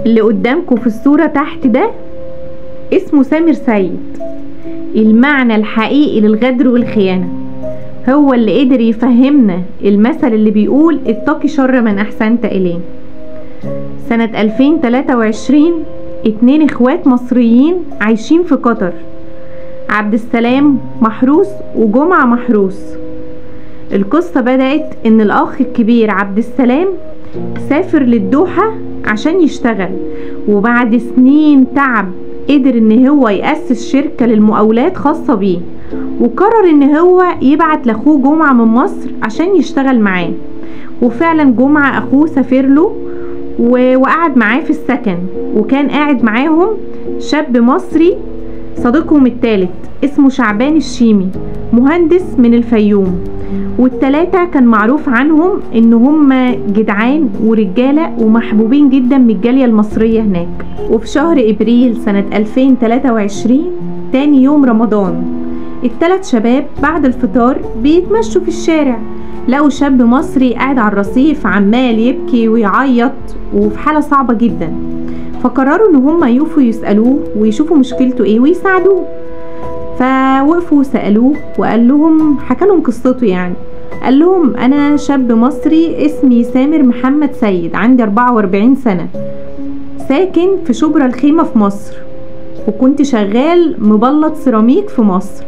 اللي قدامكم في الصورة تحت ده اسمه سامر سيد، المعنى الحقيقي للغدر والخيانة. هو اللي قدر يفهمنا المثل اللي بيقول اتقي شر من احسنت اليه. سنة 2023 2 اخوات مصريين عايشين في قطر، عبد السلام محروس وجمعة محروس. القصة بدأت ان الاخ الكبير عبد السلام سافر للدوحة عشان يشتغل، وبعد سنين تعب قدر ان هو يأسس شركة للمقاولات خاصة بيه، وقرر ان هو يبعت لاخوه جمعة من مصر عشان يشتغل معاه. وفعلا جمعة اخوه سافر له وقعد معاه في السكن، وكان قاعد معاهم شاب مصري صديقهم الثالث اسمه شعبان الشيمي، مهندس من الفيوم. والتلاتة كان معروف عنهم ان هم جدعان ورجالة ومحبوبين جدا من الجالية المصرية هناك. وفي شهر ابريل سنة 2023 تاني يوم رمضان، التلات شباب بعد الفطار بيتمشوا في الشارع، لقوا شاب مصري قاعد على الرصيف عمال يبكي ويعيط وفي حالة صعبة جدا، فقرروا ان هم يقفوا يسألوه ويشوفوا مشكلته ايه ويساعدوه. فوقفوا وسألوه وقال لهم، حكى لهم قصته يعني، قال لهم انا شاب مصري اسمي سامر محمد سيد، عندي 44 سنة، ساكن في شبرا الخيمة في مصر، وكنت شغال مبلط سيراميك في مصر،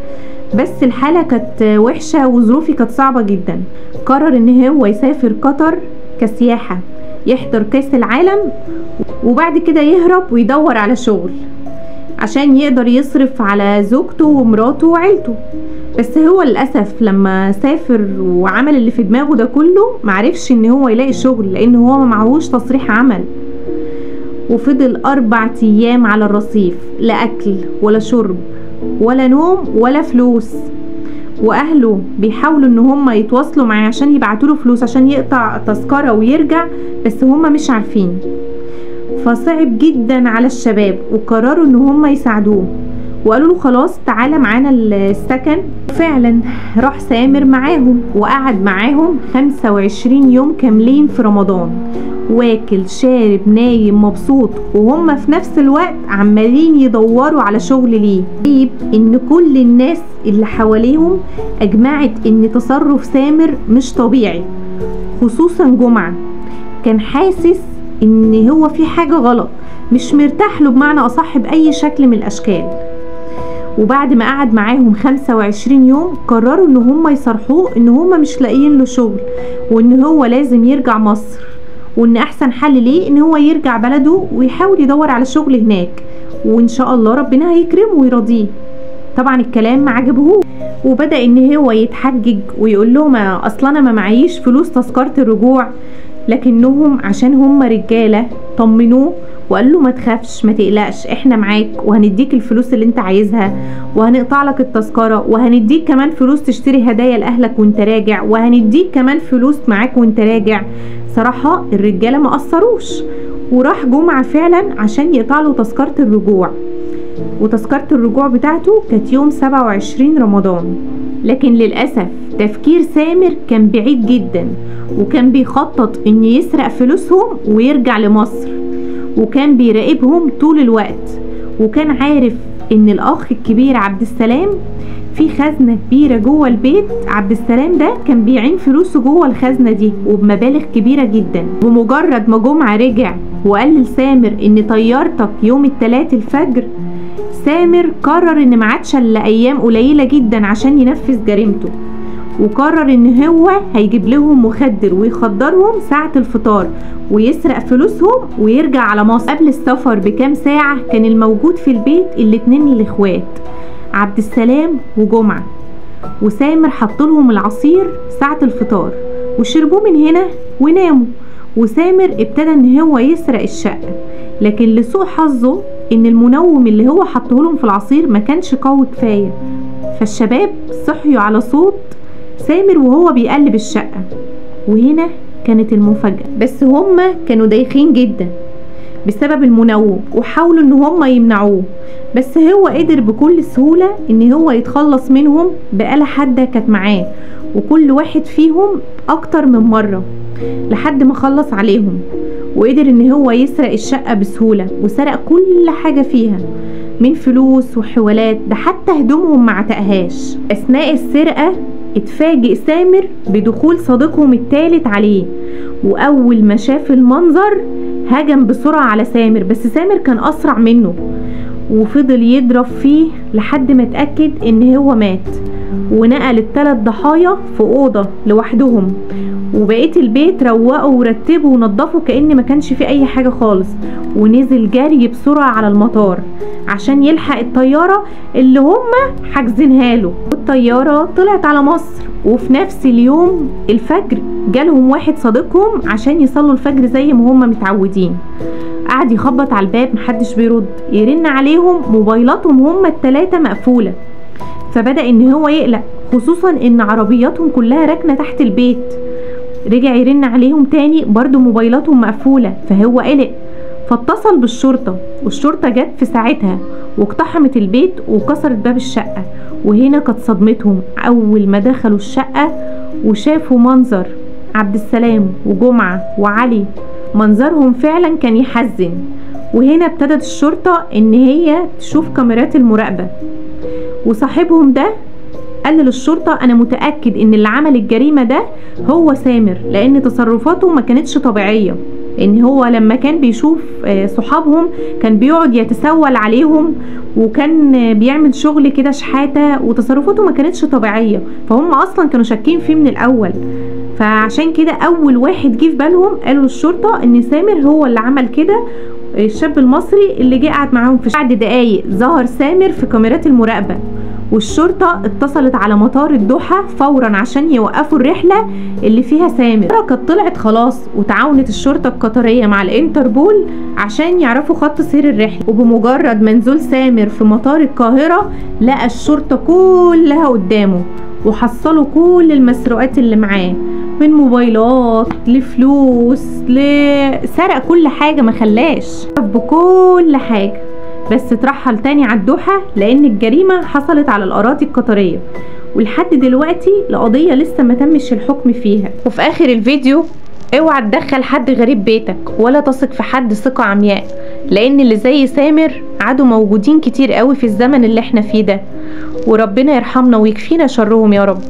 بس الحالة كانت وحشة وظروفي كانت صعبة جدا. قرر ان هو يسافر قطر كسياحة، يحضر كاس العالم وبعد كده يهرب ويدور على شغل عشان يقدر يصرف على زوجته ومراته وعيلته. بس هو للأسف لما سافر وعمل اللي في دماغه ده كله معرفش ان هو يلاقي شغل، لان هو ما معهوش تصريح عمل، وفضل 4 ايام على الرصيف، لا اكل ولا شرب ولا نوم ولا فلوس. واهله بيحاولوا ان هم يتواصلوا معاه عشان يبعتوا له فلوس عشان يقطع تذكرة ويرجع، بس هم مش عارفين. فصعب جدا على الشباب وقرروا ان هم يساعدوه، وقالوا له خلاص تعالى معانا السكن. فعلا راح سامر معاهم وقعد معاهم 25 يوم كاملين في رمضان، واكل شارب نايم مبسوط، وهم في نفس الوقت عمالين يدوروا على شغل ليه. طيب ان كل الناس اللي حواليهم اجمعت ان تصرف سامر مش طبيعي، خصوصا جمعة كان حاسس ان هو في حاجة غلط، مش مرتاح له بمعنى اصح باي شكل من الاشكال. وبعد ما قعد معاهم 25 يوم قرروا ان هم يصرحوه ان هم مش لاقيين له شغل، وان هو لازم يرجع مصر، وان احسن حل ليه ان هو يرجع بلده ويحاول يدور على شغل هناك، وان شاء الله ربنا هيكرمه ويرضيه. طبعا الكلام ما عجبهوش، وبدأ ان هو يتحجج ويقول لهم اصلا انا ما معيش فلوس تذكرة الرجوع، لكنهم عشان هم رجاله طمنوه وقال له ما تخافش ما تقلقش، احنا معاك وهنديك الفلوس اللي انت عايزها، وهنقطع لك التذكرة، وهنديك كمان فلوس تشتري هدايا لاهلك وانت راجع، وهنديك كمان فلوس معاك وانت راجع. صراحة الرجالة ما قصروش، وراح جمعه فعلا عشان يقطع له تذكره الرجوع، وتذكره الرجوع بتاعته كانت يوم 27 رمضان. لكن للاسف تفكير سامر كان بعيد جدا، وكان بيخطط ان يسرق فلوسهم ويرجع لمصر، وكان بيراقبهم طول الوقت، وكان عارف ان الاخ الكبير عبد السلام في خزنة كبيرة جوه البيت. عبد السلام ده كان بيعين فلوسه جوه الخزنة دي وبمبالغ كبيرة جدا. بمجرد ما جمعة رجع وقال لسامر ان طيارتك يوم الثلاث الفجر، سامر قرر ان ما عادش الا ايام قليلة جدا عشان ينفذ جريمته، وقرر ان هو هيجيب لهم مخدر ويخدرهم ساعة الفطار ويسرق فلوسهم ويرجع على مصر. قبل السفر بكام ساعة كان الموجود في البيت الاتنين الاخوات عبد السلام وجمعة، وسامر حطلهم العصير ساعة الفطار وشربوه من هنا وناموا. وسامر ابتدى ان هو يسرق الشقة، لكن لسوء حظه ان المنوم اللي هو حطه لهم في العصير ما كانش قوي كفاية، فالشباب صحيوا على صوت سامر وهو بيقلب الشقة، وهنا كانت المفاجأة. بس هما كانوا دايخين جدا بسبب المنوم وحاولوا ان هما يمنعوه، بس هو قدر بكل سهولة ان هو يتخلص منهم بآلة حادة كانت معاه، وكل واحد فيهم اكتر من مرة لحد ما خلص عليهم. وقدر ان هو يسرق الشقة بسهولة، وسرق كل حاجة فيها من فلوس وحوالات، ده حتى هدومهم ما عتقهاش. اثناء السرقة اتفاجئ سامر بدخول صديقهم الثالث عليه، واول ما شاف المنظر هجم بسرعة على سامر، بس سامر كان اسرع منه وفضل يضرب فيه لحد ما اتأكد ان هو مات، ونقل الثلاث ضحايا في اوضة لوحدهم، وبقية البيت روقوا ورتبوا ونضفوا كأن ما كانش فيه اي حاجة خالص، ونزل جري بسرعة على المطار عشان يلحق الطيارة اللي هم حاجزينها له. والطيارة طلعت على مصر، وفي نفس اليوم الفجر جالهم واحد صديقهم عشان يصلوا الفجر زي ما هم متعودين. قعد يخبط على الباب محدش بيرد، يرن عليهم موبايلاتهم هم التلاتة مقفولة، فبدأ ان هو يقلق، خصوصا ان عربياتهم كلها راكنة تحت البيت. رجع يرن عليهم تاني برضو موبايلاتهم مقفولة، فهو قلق فاتصل بالشرطة، والشرطة جت في ساعتها واقتحمت البيت وكسرت باب الشقة. وهنا كانت صدمتهم اول ما دخلوا الشقة وشافوا منظر عبد السلام وجمعة وعلي، منظرهم فعلا كان يحزن. وهنا ابتدت الشرطة ان هي تشوف كاميرات المراقبة، وصاحبهم ده قال للشرطة انا متأكد ان اللي عمل الجريمة ده هو سامر، لان تصرفاته ما كانتش طبيعية، ان هو لما كان بيشوف صحابهم كان بيقعد يتسول عليهم، وكان بيعمل شغل كده شحاتة، وتصرفاته ما كانتش طبيعية، فهم اصلا كانوا شاكين فيه من الاول. فعشان كده اول واحد جه في بالهم قالوا للشرطة ان سامر هو اللي عمل كده، الشاب المصري اللي جه قعد معاهم. في بعد دقايق ظهر سامر في كاميرات المراقبة، والشرطة اتصلت على مطار الدوحة فورا عشان يوقفوا الرحلة اللي فيها سامر. كانت طلعت خلاص، وتعاونت الشرطة القطرية مع الانتربول عشان يعرفوا خط سير الرحلة. وبمجرد ما نزول سامر في مطار القاهرة لقى الشرطة كلها قدامه، وحصلوا كل المسروقات اللي معاه من موبايلات لفلوس، لسرق كل حاجة، ما خلاش بكل حاجة. بس اترحل تاني على الدوحة لان الجريمة حصلت على الاراضي القطرية، ولحد دلوقتي القضية لسه ما تمش الحكم فيها. وفي اخر الفيديو اوعى تدخل حد غريب بيتك، ولا تثق في حد ثقة عمياء، لان اللي زي سامر عادوا موجودين كتير قوي في الزمن اللي احنا فيه ده، وربنا يرحمنا ويكفينا شرهم يا رب.